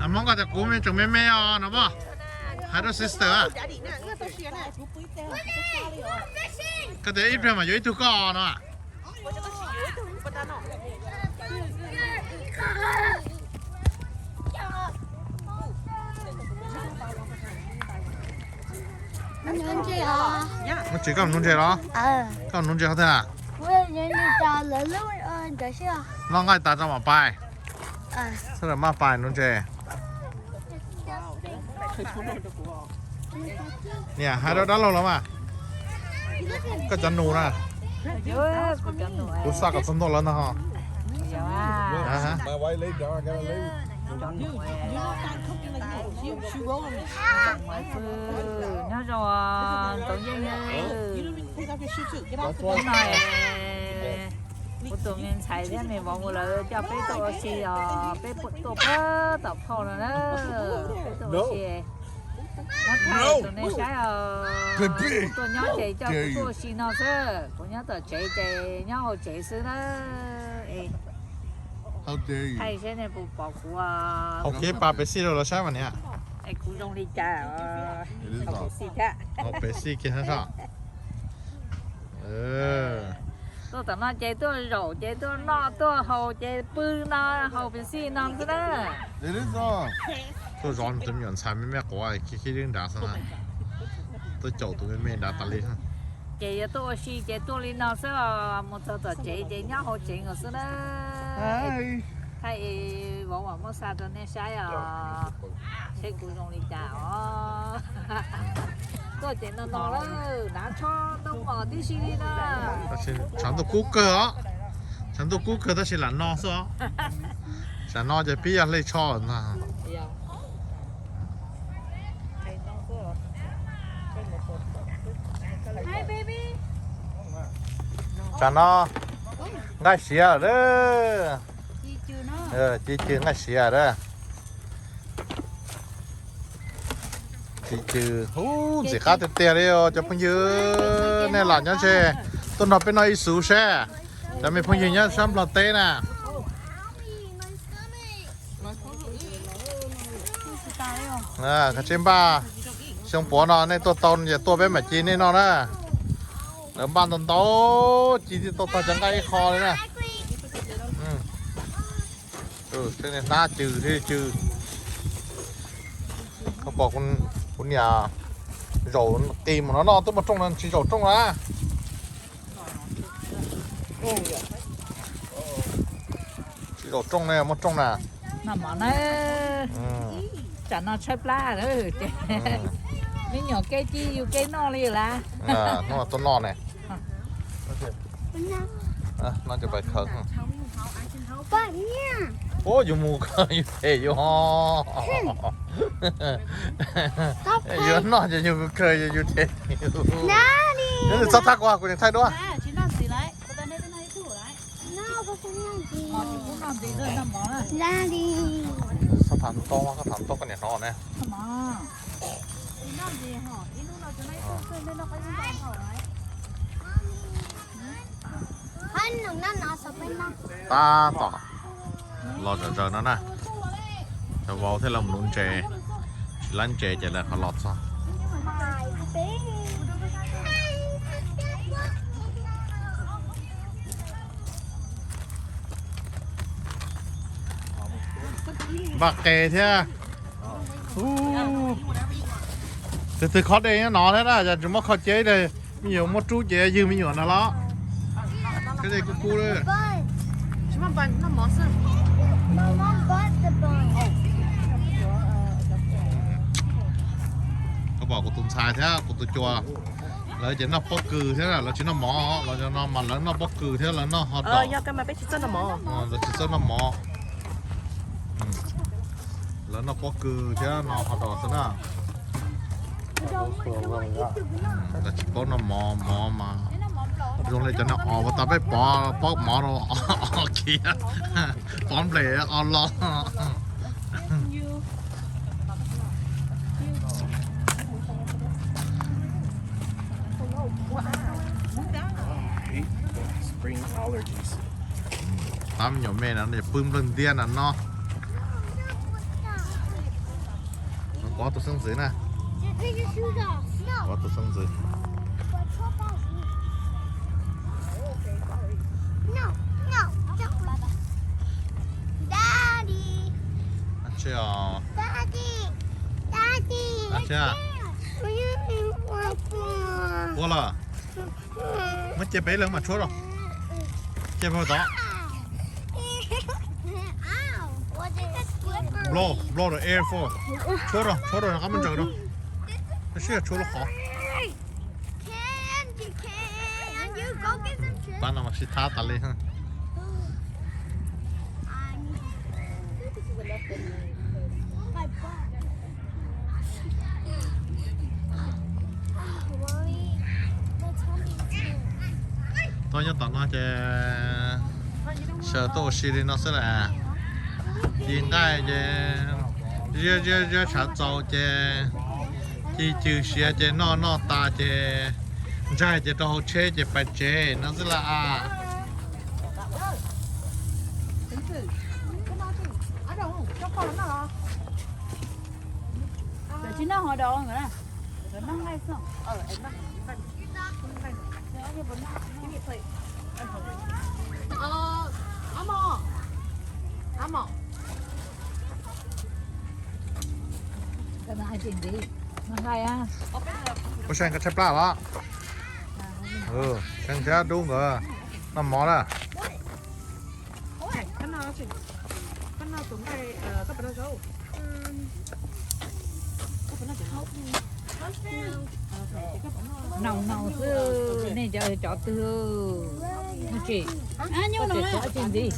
Hmoob koj tias kuv me tseem me me os no mas. Hais rau sister, koj tias ib pliag mas yuav ib tug koj no. Muaj tsis koj nuv ntses los? Koj nuv ntses qhov twg? Noj nqaij tas tso mam pais. Sawv daws maj pais nuv ntses. Niam hais rau dab laug los mas. Koj cov nus na. Kuv xa kom txog ntua lawv ntag ho. Nyob zoo ntxoov yeej. Hnub no kuv tus me ntxhais thiab me vauv lawv coj peb tuaj ua si os, peb tuaj pab tom phauj no na, peb tuaj ua si. Muab thaij rau nej saib os. Kuv tuaj nyob ces coj kuv tuaj ua si no xwb, kuv nyob tom tsev ces nyob hauv tsev xwb na. Thaij seb nej puas pom kuv. Hauv kev pas pes xij rau lawv saib mas niam. Es kuv zoo li cas os. Pes xij kiag. Tuaj tom no ces tuaj zaum ces tuaj noj tuaj haus ces pw no haus pes xij no xwb na. Tuaj zov tus me nyuam ntxhais me me quav khib khib nrad xwb na. Tuaj caum tus me me nrad tas li. Ces yog tuaj ua si ces tuaj li no xwb os, mus txog tom tsev ces nyob hauv tsev nkaus xwb na. Thaij es vauv mam muab xa rau nej saib os, seb kuv zoo li cas os. Tuaj ces no no lawm, hnav tsho ntoo os tib si li na. Tshav ntuj kub kawg os, tshav ntuj kub kawg tab sis lam no xwb os. Tsam no ces pib yog hle tsho ntag. Tsam no nqaij siav lawm. Ci cw nqaij siav lawm. Ci cw, ntxim qab tiag tiag li os cov phooj ywg. Nej lam nyob ze tuaj nrog peb noj ib xuv seb. Cov me phooj ywg nyob sab Nplog teb na. Koj tsis npaj xyoo puav no nej tuaj tau ces tuaj peb mam ci nej noj na. Lawv npaj ntau ntau ci thiaj tau tag cov nqaij ib qho li na. Hnab cw thiab cw. Koj pom kuv niam zaum qis mus no noj twb muaj rooj no tsis zaum rooj na. Tsis zaum rooj ne muaj rooj na. Noj mov na. Tsam no tshaib plab lawm ces me nyuam kev ci yus kev noj li lawm. Hnub no tuaj noj ne. Noj cov pais khaws. Ua yus mus khaws yus them yus ho. Yuav noj ces yus khaws yus them. Txhob thab kuv, kuv tseem thaij duab. Txhob tham ntau, koj tham ntau koj niam hnov ne. Tab tom los zom zaws no na, cov vauv thiaj los nuv ntses, tsis lab ntses ces lawv ho los txog. Npaj qe thiab. Tus twg khob dej nyob no thiab na, yog tsis muab kho ceb li, me nyuam muab rub ces ywg me nyuam no los. Koj pom kuv tus ntxhais thiab kuv tus cua, lawv ces noj pob kws thiab, lawv tsis noj mov, los no mas lawv noj pob kws thiab lawv noj hot dog. Lawv tsis txawj noj mov. Lawv noj pob kws thiab no hot dog xwb na. Lawv tsis paub noj mov, mov mas zoo li cov no os, ua tau peb pov pob mov rau os khiav, pov nplej os los. Tab me nyuam me no pw nplawg ntiab no no. Pov tus xeeb ntxwv na. Pov tus xeeb ntxwv. Ua los. Muab cia peb leeg mas tshuab rau. Cia peb tod. Blow, blow the air for. Tshuab rau, tshuab rau qab muab ntsaws rau. Tab sis tshuab lub qhov. Pab no mas sib thab tas li. Tuaj nyob tom no ces sawv tuaj ua si li no xwb las. Ci nqaij ces ziab ziab ziab tshav txaus ces ci cw siav ces noj noj tas ces ntsaig ces rau hauv tsheb ces pais tsev no xwb las as. Ua see koj tshaib plab los? See thiab dub nkawd noj mov na. Noj mov xwb, nej cov twg noj tsis, noj tsis ntxiv.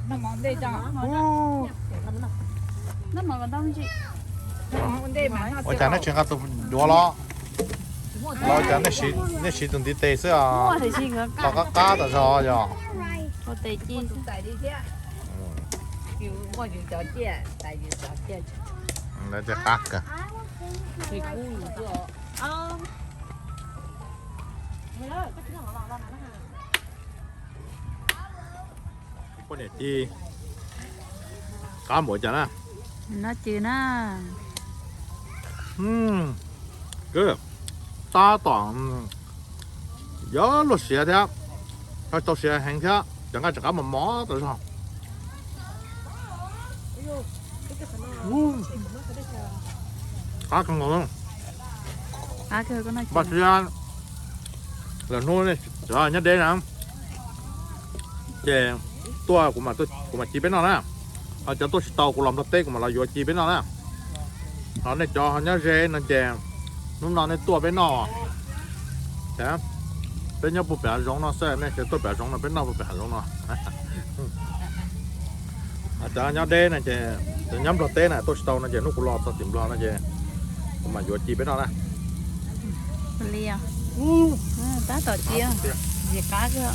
Noj mov ntej tso. Ua cas nej tsis nqa tus duav los? Los ua cas nej siv tus ntiv tes xwb os? Los qab qab tas zog yog. Lawv tias qab kawg. Poj niam ci qab npaum cas na. Noj cw na. Tab tom yuav luag siav thiab, tau siav heev thiab, cov nqaij tseem qab mos mos tas zog. Qab kawg nkaus. Npaj siab lawm hnub nyob deb na, ces tuaj kuv mam ci peb noj na. Ho cov tuaj tsis tau kuv los Nplog teb kuv mam los yuav ci peb noj na. Ho nej cov ho nyob ze no ces hnub no nej tuaj peb noj. Peb nyob puag pem hav zoov no xwb, nej tuaj pem hav zoov no peb noj puag pem hav zoov no. Cov nyob deb no ces, cov nyob Nplog teb na tuaj tsis tau no ces hnub kuv los txog tim Nplog no ces kuv mam yuav ci peb noj na. Tab tom ci, ci qab kawg.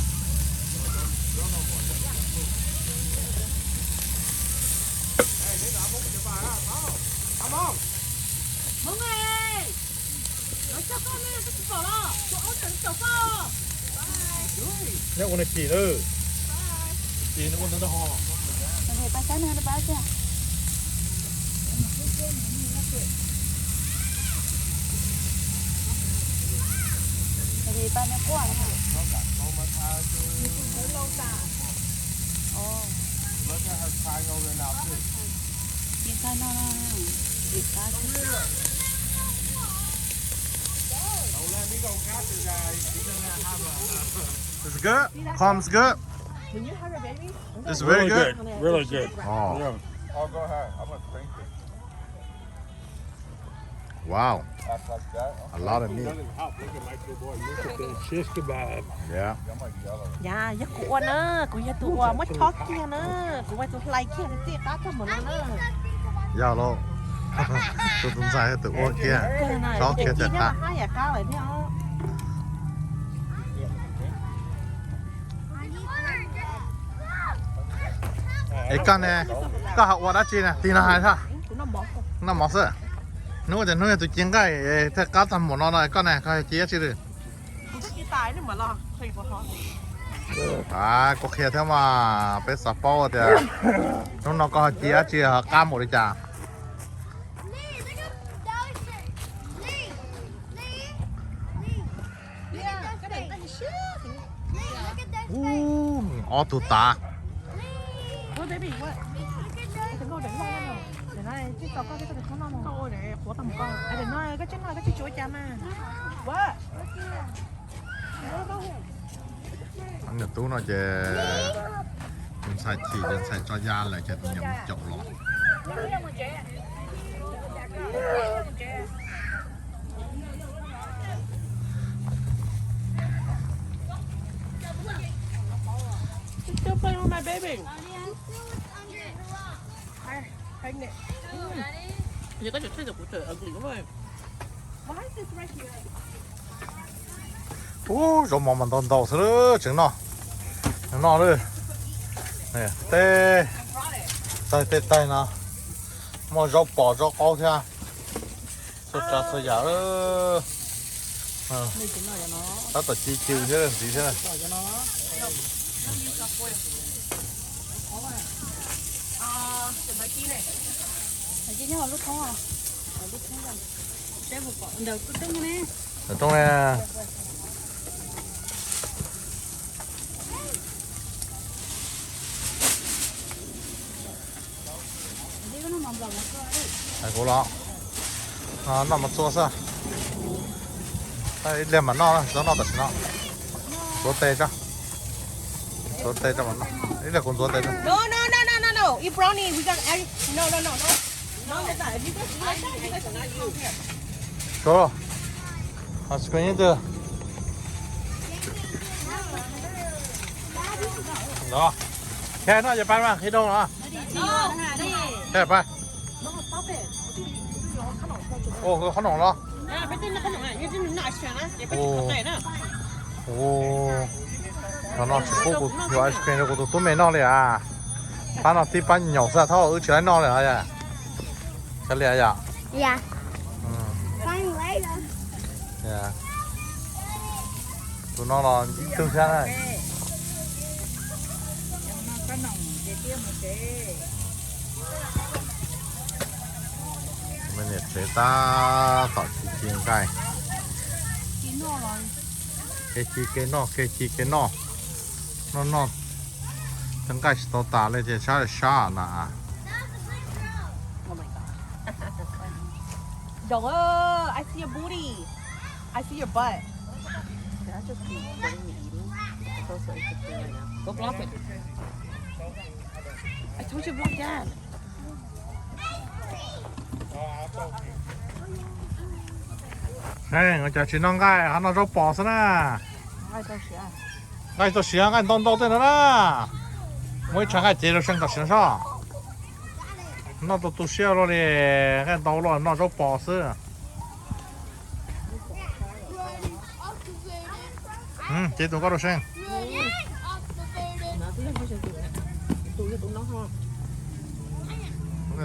Nyob ua nws ci lawm. Ci nws ua nws ho. Ces tau nws quaj. Ov, ces tau no, ces tau. It's good. Calm's good. It's very good. Really good. Oh. Wow. A lot of meat. Shish kebab. Yeah. Yog kuv ua na, kuv yog tus uas muab chob kiag na, kuv ua tus hlais kiag txij qab txog mus no na. Yog los, tus tus ntxhais tus ua kiag, chob kiag txij qab. Es koj ne, koj ho ua dab tsi na, tig no hais tag. Noj mov xwb. Hnub ces hnub yog tus ci nqaij thiaj qab tag npaum no no, koj ne koj ci dab tsi lawm? Kuv qhia thiab mas peb xav paub tias hnub no koj ho ci dab tsi ho qab npaum li cas. Ub, ob tug tav. Niam tub no ces tus ntxhais chim ces ntxhais tso ya lawm ces tus niam mus caum los. Still playing with my baby. Pregnant. Yo, koj tseem thaij kuv tseem ugly quá. Why is this right here? Ub, zaub mov mas ntau ntau xwb, tseem noj, noj lawm. Tej, tej taig no muaj zaub pos zaub qaub thiab, txhua tsav txhua yam. Tab tom ci ci thiab ntxiv thiab. Rooj ne. Hais kuv los, noj mov txua xwb. Ib pliag mam noj, txhob noj tam sim no. Ntxuav tes tso. Ntxuav tes tso mam noj. Ib pliag kuv ntxuav tes tso. No, no, no, no, no, no. Eat brownie. We got, no, no, no, no. No, no, no. If you guys, if you guys want to come here. Sure. Hais kuv ib tug. Los, thiab noj ces pab mas qhib doog los. Thiab pab. Ua qhob noom los. Ua, qhov no tsis pub kuv yuav ice cream rau kuv tus tub me noj li as. Pab noj tib pab nyaum xwb, thaum wb tsis laib noj li os. Kav liam yom. Tus no los ib tug thiab na. Me niam tsev tab tom ci ci nqaij. Kev ci kev noj, kev ci kev noj. Noj noj, cov nqaij tsis tau tas li ces sab sab na. Dog, I see your booty. I see your butt. Can I just keep playing and eating? I'm so, so interested right now. Go block it. I told you block that. Ej, ua cas tsis noj nqaij, ho noj zaub pos xwb na. Nqaij txaus siav, nqaij ntau ntau tej no na. Muaj ib tshav nqaij cev rau See tam sim no sob. Noj tau tu siab luaj li, nqaij ntau luaj noj zaub pos xwb. Cev tus koj rau See.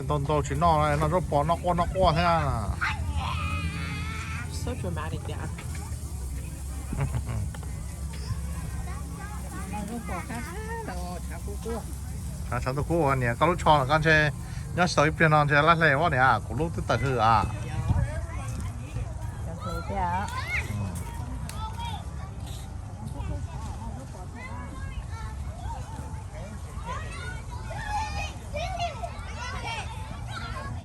Ntau ntau tsis noj, noj zaub pos noj quaj noj quaj thiab. Tshav tshav ntuj kub ua niam koj lub tsho koj ntshe nyob tsis tau ib pliag no ntshe laj hle ua niam, kuv lub twb tawm hws as.